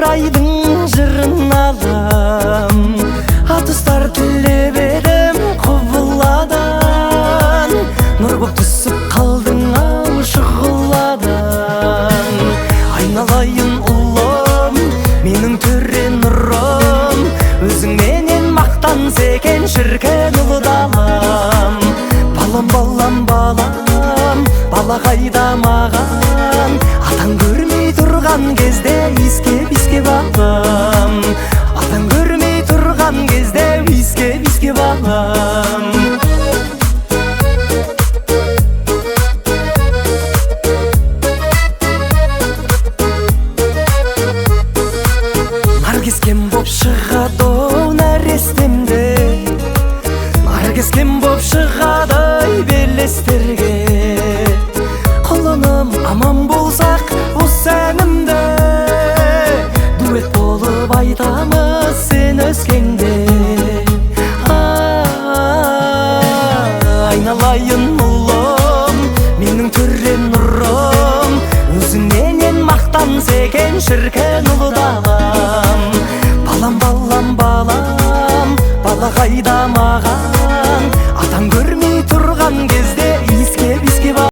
Торайдың жырын алам. Атыстар тілеп едім құбыладан, нұр боп түсіп қалдың ау шұғыладан. Айналайын ұлым, менің төре нұрым, өзіңменен мақтанса екен шіркін ұлы далам. Балам, балам, балам, бала қайда маған? Атаң көрмей тұрған кезде иіскеп, иіскеп алам. Атаң көрмей тұрған кезде иіскеп, иіскеп алам. Наркескен боп шығады ау нәрестемде, наркескен боп шығады ай белестерге. Құлыным аман болсақ осы әнімді дуэт болып айтамыз сен өскенде. Айналайын ұлым, менің төре нұрым, өзіңменен мақтанса екен шіркін ұлы далам. Балам, балам, балам, бала қайда маған?